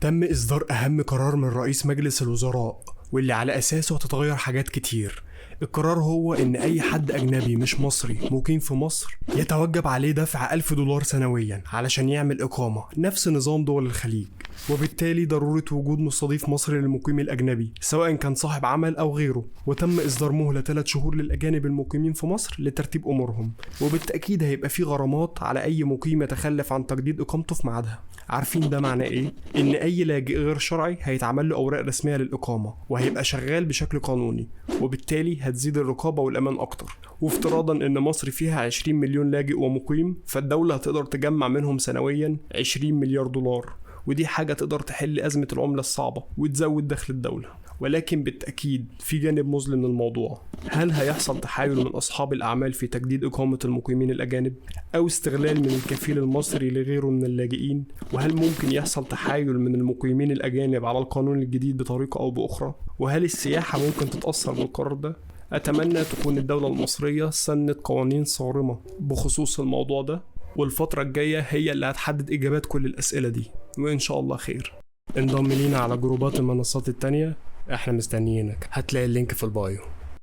تم إصدار أهم قرار من رئيس مجلس الوزراء، واللي على أساسه هتتغير حاجات كتير. القرار هو إن أي حد أجنبي مش مصري مقيم في مصر يتوجب عليه دفع $1000 سنويا علشان يعمل إقامة، نفس نظام دول الخليج، وبالتالي ضرورة وجود مستضيف مصري للمقيم الأجنبي سواء كان صاحب عمل أو غيره. وتم إصدار مهلة 3 شهور للأجانب المقيمين في مصر لترتيب أمورهم، وبالتأكيد هيبقى في غرامات على أي مقيم يتخلف عن تجديد إقامته في ميعادها. عارفين ده معناه إيه؟ إن أي لاجئ غير شرعي هيتعمل له أوراق رسمية للإقامة وهيبقى شغال بشكل قانوني، وبالتالي هتزيد الرقابة والأمان أكتر. وافتراضا إن مصر فيها 20 مليون لاجئ ومقيم، فالدولة هتقدر تجمع منهم سنويا 20 مليار دولار، ودي حاجة تقدر تحل أزمة العملة الصعبة وتزود دخل الدولة. ولكن بالتأكيد في جانب مظلم للموضوع. هل هيحصل تحايل من أصحاب الأعمال في تجديد إقامة المقيمين الأجانب، أو استغلال من الكفيل المصري لغيره من اللاجئين؟ وهل ممكن يحصل تحايل من المقيمين الأجانب على القانون الجديد بطريقة أو بأخرى؟ وهل السياحة ممكن تتأثر بالقرار ده؟ أتمنى تكون الدولة المصرية سنت قوانين صارمة بخصوص الموضوع ده، والفترة الجاية هي اللي هتحدد إجابات كل الأسئلة دي، وإن شاء الله خير. انضم لينا على جروبات المنصات التانية، احنا مستنيينك، هتلاقي ال link في ال bio.